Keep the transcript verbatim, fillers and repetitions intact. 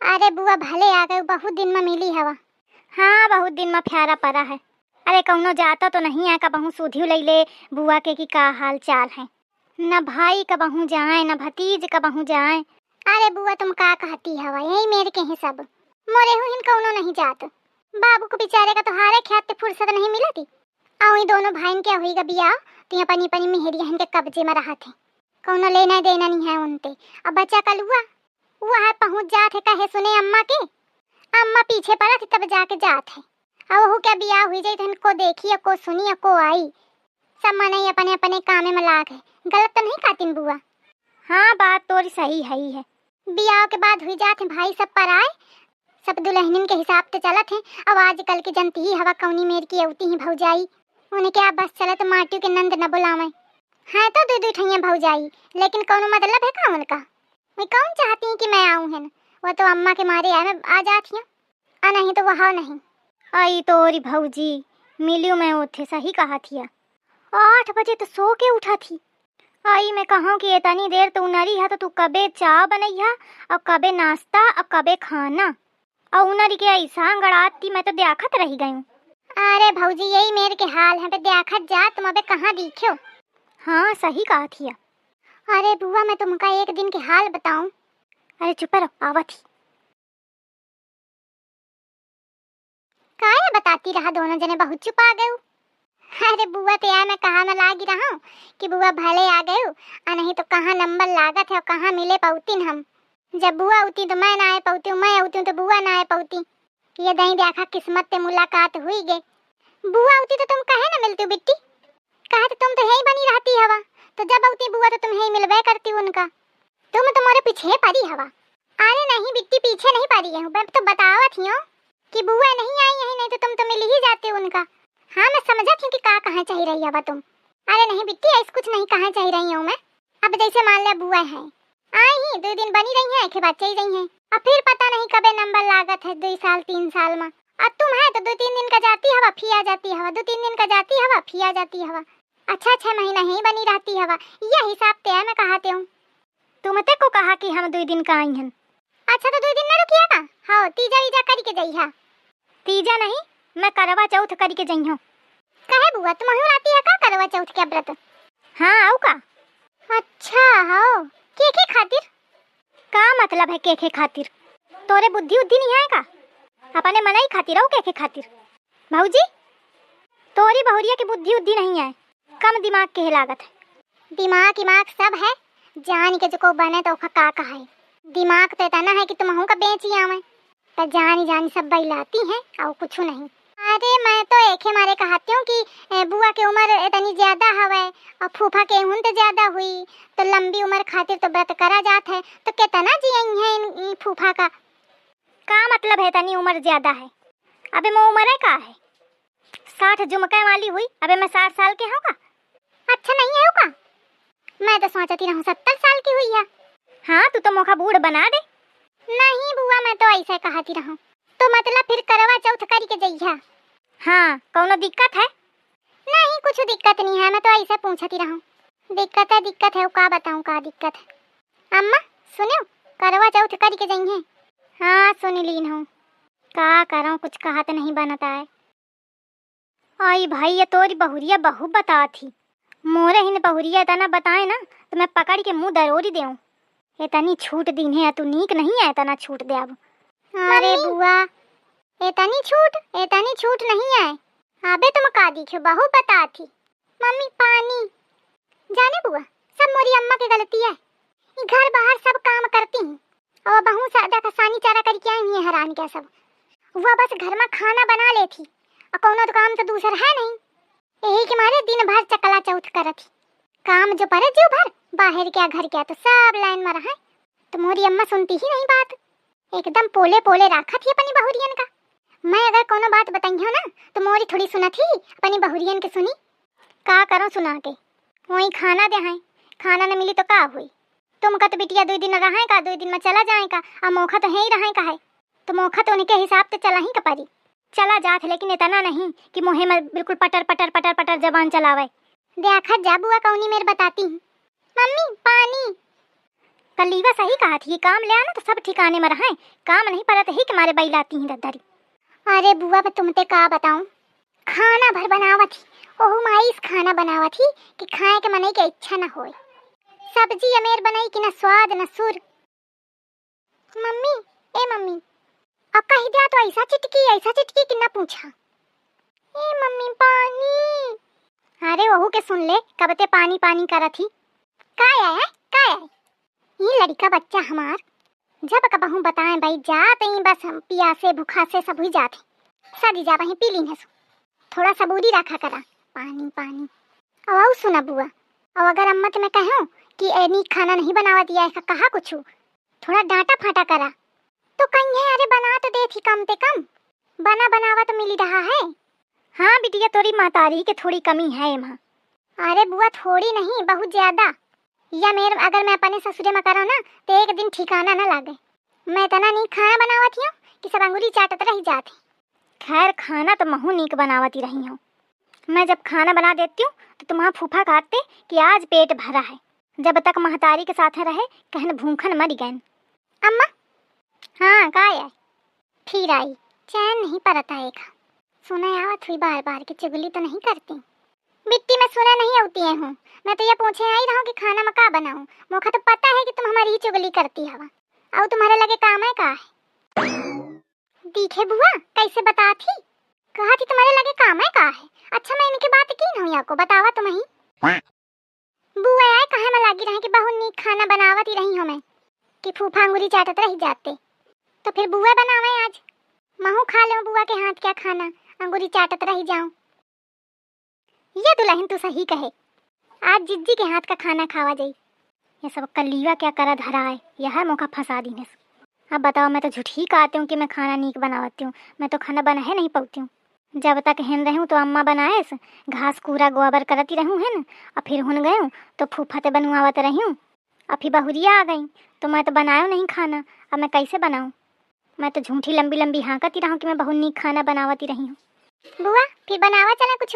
अरे बुआ, भले आ गए, बहुत दिन में मिली हवा। हाँ, बहुत दिन में प्यारा परा है। अरे, कौनो जाता तो नहीं है, कबहूँ सुधियो लैले बुआ के कि का हाल चाल है। न भाई कबहूँ जाए, न भतीज कबहूँ जाए। अरे बुआ, तुम का कहती हवा, यही मेर के हैं सब। मोरे हुहिन कौनो नहीं जात। बाबू को बेचारे का तो हारे ख्यात ते फुर्सत नहीं मिलती। अउ ई दोनों भाइन के हुई गा बियाह, तो ये अपनी अपनी मेहरियन के कब्जे में रहत है। कौनो लेना देना नहीं है उनते। अब बच्चा कलुआ, वो है पहुँच जात है कहे सुने अम्मा के। अम्मा पीछे पड़त है तब जाके जात है। अब वहू के बियाह हुई जाई तो इनको देखी या को सुनी या को आई। सब मनई अपने अपने कामे में लाग है। गलत तो नहीं कहतीन बुआ? हाँ, बात तोरी सही है ही है। बियाह के बाद हुई जात है भाई सब पराए, सब दुल्हनिन के हिसाब से चलत है। अब आजकल के जनती ही हवा कौनी मेर की अवती ही भौजाई। उन्हें क्या बस चलत माटियों के नंद न बुलावे। हाँ तो दो दो ठैया भौजाई, लेकिन कौनो मतलब है का उनका? वे कौन चाहती हैं कि मैं आऊँ है? वो तो अम्मा के मारे आए मैं आ जात हिया। आ नहीं तो वह नहीं। आई तोरी भौजी, मिलियो मैं ओथे सही कहा थिया। आठ बजे तो सो के उठा थी। आई मैं कहूँ कि इतनी देर तू उनरी है तो तू कबे चाय बनैहा और कबे नाश्ता और कबे खाना। और उनरी के ऐसा गड़ाती मैं तो देखत रह गयूं। अरे भौजी, यही मेर के हाल है, बे देखत जा तुम अबे कहाँ दिख्यो। हाँ सही कहा थिया। अरे बुआ, मैं तुमका एक दिन के हाल बताऊं। अरे चुप रहो, आवत ही। काहे बताती रहा, दोनों जने बहुत चुपा गयू। अरे बुआ, ते आए मैं कहा में लागी रहूं कि बुआ भले आ गयू, आ नहीं तो कहाँ नंबर लागत है और कहाँ मिले पौतीन हम। जब बुआ उती तो मैं ना आए पौती, मैं उती तो बुआ ना आए पौती। ये दही देखा किस्मत ते मुलाकात हुई गे। बुआ उती तो तुम कहे न मिलती बिट्टी, कहे तो तुम तो यही बनी रहती हवा, तो जब उती बुआ तो तुम यही मिलबे करती उनका। तुम तुम्हारे पीछे पड़ी हवा। अरे नहीं बिट्टी, पीछे नहीं पड़ी हूँ, मैं तो बतावत ही हूँ कि बुआ नहीं आई है, नहीं तो तुम तो मिल ही जाते उनका। हाँ, मैं समझत हूँ कि का कहाँ चाही रही हवा तुम। अरे नहीं बिट्टी, ऐस कुछ नहीं कहाँ चाही रही हूँ मैं। अब जैसे मान ले बुआ है, आई ही दो दिन बनी रही है, एक बाद चली रही है। अब फिर पता नहीं कबे नंबर लागत है, दो साल तीन साल में। अब तुम है तो दो तीन दिन का जाती हवा, फिर आ जाती हवा, दो तीन दिन का जाती हवा, फिर आ जाती हवा। अच्छा, छह महीना ही बनी रहती हवा, यह हिसाब ते है मैं कहाते हूँ। तुमते को कहा कि हम दुई दिन का आई हन। अच्छा, तो दुई दिन ना रुकिया का? हाँ, तीजा वीजा करी के जइहा। तीजा नहीं, मैं करवा चौथ करी के जइहूँ। कहे बुआ, तुम अहू राती है का करवा चौथ के व्रत? हाँ, आऊ का? अच्छा, हो। के के खातिर? का मतलब है के के खातिर? तोरे बुद्धि उद्धि नहीं है का? अपने मनई खातिर हो के के खातिर? भौजी, तोरी बहुरिया के बुद्धि उद्धि नहीं है, कम दिमाग के लागत है। दिमाग इमाग सब है, जान के जो को बने तो ओखा का कहे। दिमाग तो इतना है कि तुमहू का बेची आवे, पर जानी जानी सब बैलाती है और कुछ नहीं। अरे मैं तो एके मारे कहती हूँ कि ए, बुआ के उम्र इतनी ज्यादा हवे और फूफा के हुन तो ज्यादा हुई, तो लंबी उम्र खातिर तो व्रत करा जात है, तो कितना जियई है इन, इन फूफा का। का मतलब है इतनी उम्र ज्यादा है? अबे मो उम्र है का है? साठ जुमके वाली हुई, अबे मैं साठ साल के हूँ का? अच्छा नहीं है का? मैं तो सोचती रहूँ सत्तर साल की हुई है। हाँ, तू तो मोखा बूढ़ बना दे। नहीं बुआ, मैं तो ऐसे कहती रहूँ। तो मतलब फिर करवा चौथ करी के जइहा? हाँ, कौनो दिक्कत है? नहीं, कुछ दिक्कत नहीं है, मैं तो ऐसे पूछती रहूँ। दिक्कत है, दिक्कत है, का बताऊँ का दिक्कत है। अम्मा, सुनियो, करवा चौथ करी के जइहे। हाँ, सुन लीन हूँ। का करूँ, कुछ कहत नहीं बनता है। आई भाई, ये तोरी बहुरिया बहु बता थी। मोरे हिन बहुरिया इतना बताए ना, तो मैं पकड़ के मुंह दरोरी देऊं। इतनी छूट दीन है, तू नीक नहीं है, इतना छूट दे अब। अरे मम्मी। बुआ, इतनी छूट, इतनी छूट नहीं है। अबे तुम का दिखे, बहु बता थी। मम्मी, पानी। जाने बुआ, सब मोरी अम्मा के गलती है। ई घर बाहर सब काम करती हैं। और बहु सा-, देखा, सानी चारा करके आई हुई है, हरान क्या सब। वह बस घर में खाना बना लेती, और कौनो तो काम तो दूसर है नहीं। यही के मारे दिन भर चकला चौथ करत ही। काम जो परे जीव भर, बाहर क्या घर क्या तो सब लाइन में रहे। तो मोरी अम्मा सुनती ही नहीं बात, एकदम पोले पोले राखत ही अपनी बहुरियन का। मैं अगर कोनो बात बताइयो ना, तो मोरी थोड़ी सुनत ही, अपनी बहुरियन के सुनी। का करो सुना के, वही खाना दे हैं, खाना न मिली तो का हुई? तुम कत बिटिया दुई दिन रहे का, दुई दिन में चला जाए का, आ मोखा तो है ही रहे का है, तो मोखा तो उनके हिसाब से चला ही का परी। चला जात है, लेकिन इतना नहीं कि मोहे में बिल्कुल पटर पटर पटर पटर जबान चलावे। देखत जा बुआ, कौनी मेर बताती हूँ। मम्मी, पानी। कल्लीवा सही कहत ही, काम ले आना तो सब ठिकाने में रहै, काम नहीं परत ही कि मारे बैलाती ही दद्दरी। अरे बुआ, मैं तुमते का बताऊं, खाना भर बनावत ही, ओहू माईस खाना बनावत ही कि खाए के मनई के इच्छा न होए। सब्जी अमेर बनई कि न स्वाद न सुर। मम्मी, ए मम्मी, अब कही द्या तो ऐसा चिटकी, ऐसा चिटकी कि न पूछा। ए मम्मी, पानी। अरे ओहू के सुन ले, कबते पानी पानी करत ही। का आए, का आए? ई लड़िका बच्चा हमार, जब कबहूँ बताएँ बई जात ही, बस हम पियासे भुखासे सब हुई जात ही। सदी जा वहीं पी लीन हसु। थोड़ा सबूरी रखा करा। पानी, पानी। अउ, अउ सुना बुआ, अउ अगर अम्मा ते मैं कहूँ कि ए नीक खाना नहीं बनावत या ऐसा कहा कुछ, थोड़ा डांटा फाटा करा। तो कहीं है, अरे बना तो देत ही कम ते कम, बना बनावा तो मिली रहा है। हाँ बिटिया, तोरी महतारी के थोड़ी कमी है एमा। अरे बुआ, थोड़ी नहीं, बहुत ज्यादा। या मेर अगर मैं अपने ससुरे में करा ना, तो एक दिन ठिकाना ना लागे। मैं इतना नीक खाना बनावत हियो कि सब अंगुरी चाटत रह जात ही। खैर, खाना तो महू नीक बनावत ही रही हूँ। मैं जब खाना बना देती हूँ तो तुम्हारा फूफा कहते कि आज पेट भरा है। जब तक महतारी के साथ रहे, कहन भूखन मर गए। अम्मा, हाँ, का आए? फिर आई, चैन नहीं परत है एक। सुने आवत हुई बार बार कि चुगली तो नहीं करती। बिट्टी, मैं सुने नहीं होती है हूँ, मैं तो ये पूछे आई रहूँ कि खाना में का बनाऊँ। मोखा तो पता है कि तुम हमारी ही चुगली करती हवा। अउ तुम्हारे लगे काम है का है? दिखे बुआ, कैसे बता थी? कहा थी तुम्हारे लगे काम है का है? अच्छा, मैं इनके बात की नहीं आपको बतावा तुम ही। बुआ आए कहे में लागी रहे कि बहुत नीक खाना बनावत ही रही हूँ मैं, कि फूफा अंगुरी चाटत रह जाते। तो फिर बुआ बनावे आज, महू खा ले बुआ के हाथ क्या खाना, अंगुरी चाटत रह जाऊं। ये दुल्हन तू सही कहे, आज जिज्जी के हाथ का खाना खावा जाई। ये सब कल्लीवा क्या करा धरा है, यह मोखा फंसा दीनस। अब बताओ, मैं तो झूठी कहती हूँ कि मैं खाना नीक बनावती हूँ, मैं तो खाना बना ही नहीं पाती हूँ। जब तक हेन रहूँ तो अम्मा बनाएस, घास कूड़ा गोबर करती रहूँ है न, और फिर हुन गयूँ तो फूफा ते बनवावत रहूँ, और फिर बहुरिया आ गई तो मैं तो बनायो नहीं खाना, अब मैं कैसे बनाऊँ? मैं तो झूठी लंबी लंबी हाँकती रहूँ कि मैं बहुत नीक खाना बनावती रही हूँ। बुआ, फिर बनावा चला कुछ।